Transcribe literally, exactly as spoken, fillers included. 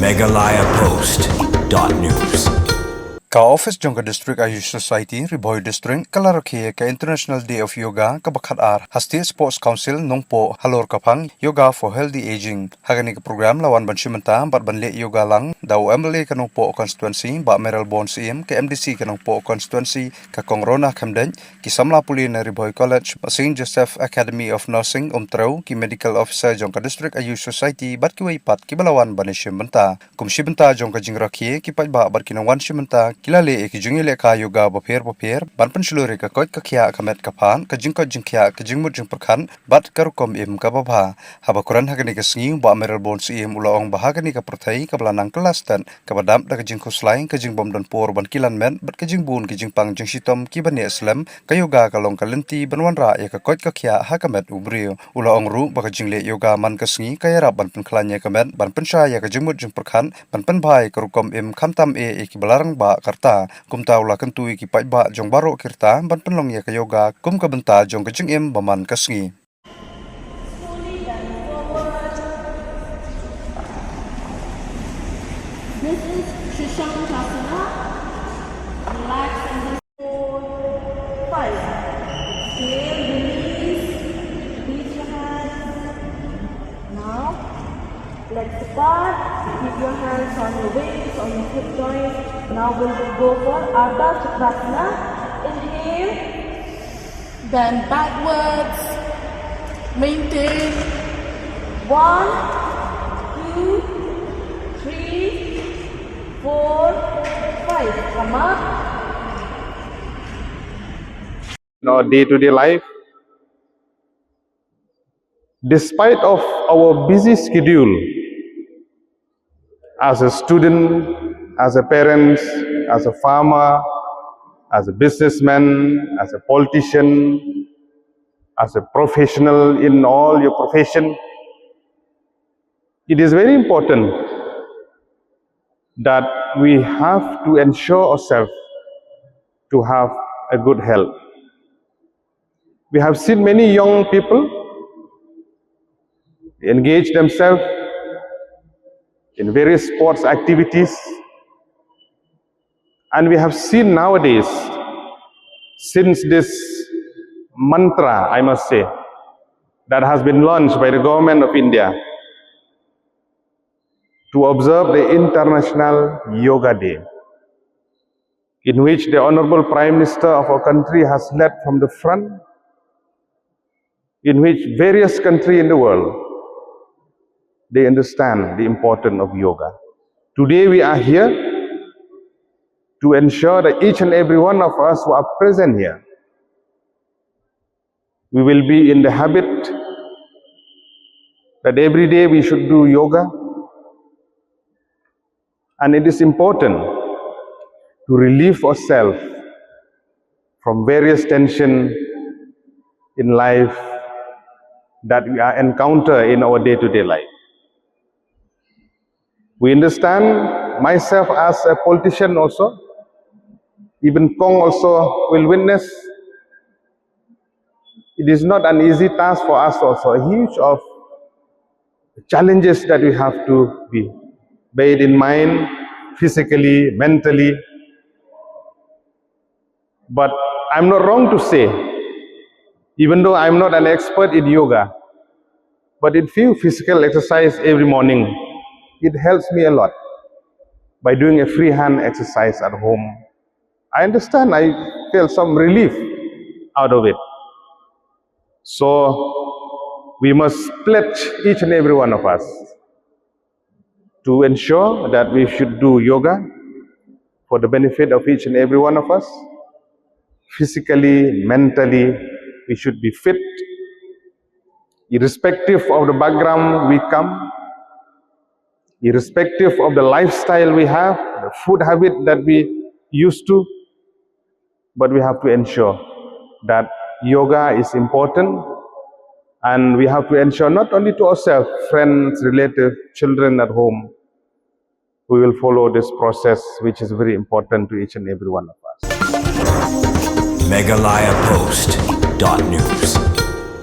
Meghalaya Post dot news. Ka office jong ka District Ayush Society, Ri Bhoi District, ka la rakhe ïa ka International Day of Yoga kaba khatar ha State Sports Council Nongpoh halor ka phang Yoga for Healthy Aging. Ha kane ka program la wan ban shim bynta bad ban leh yoga lang da u M L A ka Nongpoh Constituency, Bah Mayralborn Syiem, ka M D C ka Nongpoh Constituency, ka Kong Rona Khymdeit, ki samla pule na Ri Bhoi College, Saint Joseph Academy of Nursing Umtrew, ki medical officer jong ka District Ayush Society bad kiwei pat kiba la wan ban ïashim bynta. Kum shi bynta jong ka jingrakhe, ki paidbah bad ki nongwan shim bynta ki la leh ïa ki jingïalehkai yoga bapher bapher ban pynshlur ïa ka koit ka khiah, ka met ka phad, ka jingkoit jingkhiah, ka jingmut jingpyrkhat bad ka rukom im kaba bha. Haba kren ha kane ka sngi, Bah Mayralborn Syiem u la ong ba ha kane ka pyrthei kaba la nang kylla stet, kaba dap da ka jingkhuslai, ka jingbym don por ban kilan met bad ka jingbun ki jingpang jingshitom kiba neh slem, ka yoga ka long ka lynti ban wanrah ïa ka koit ka khiah ha ka met u briew. U la ong ruh ba ka jingleh yoga man ka sngi ka ïarap ban pynkhlaiñ ïa ka met, ban pynshai ïa ka jingmut jingpyrkhat, ban pynbha ïa ka rukom im khamtam eh ïa kiba la rangbah ka rta. Kumta u la kyntu ïa ki paidbah jong baroh ki rta ban pynlong ïa ka yoga kum ka bynta jong ka jingim ba man ka sngi. Slowly bend forward. This is Shishangasana. Relax and just four, five. Exhale, release. Release your hands. Now, legs apart. Keep your hands on your waist, on your hip joint. Now we'll go for Ardha Chakrasana. Inhale. Bend backwards. Maintain. One, two, three, four, five. Come up. In our day-to-day life, despite of our busy schedule, as a student, as a parent, as a farmer, as a businessman, as a politician, as a professional in all your profession, it is very important that we have to ensure ourselves to have a good health. We have seen many young people engage themselves in various sports activities. And we have seen nowadays, since this mantra, I must say, that has been launched by the Government of India to observe the International Yoga Day, in which the Honorable Prime Minister of our country has led from the front, in which various countries in the world, they understand the importance of yoga. Today we are here to ensure that each and every one of us who are present here, we will be in the habit that every day we should do yoga. And it is important to relieve ourselves from various tension in life that we are encounter in our day-to-day life. We understand, myself as a politician also, even Kong also will witness, it is not an easy task for us also, a huge of challenges that we have to be, bear it in mind, physically, mentally. But I'm not wrong to say, even though I'm not an expert in yoga, but a few physical exercise every morning, it helps me a lot by doing a free hand exercise at home. I understand, I feel some relief out of it. So we must pledge, each and every one of us, to ensure that we should do yoga for the benefit of each and every one of us. Physically, mentally, we should be fit, irrespective of the background we come, irrespective of the lifestyle we have, the food habit that we used to, but we have to ensure that yoga is important, and we have to ensure not only to ourselves, friends, relatives, children at home, we will follow this process, which is very important to each and every one of us. Meghalaya Post dot news.